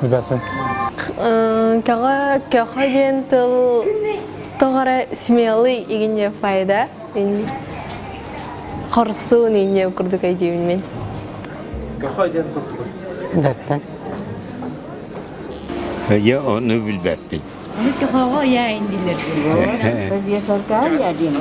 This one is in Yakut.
Билбэппин. Көҕө, көхө диэн тыл тоҕо эрэ смелый игиньэ файда. Хорсун иньэ курдук өйдүүбүн мин. Көхө диэн тыл тугуй? Билбэппин. Я ону билбэппин. Көхөҕө яа дииллэр. Биэс оркаа яа диэн.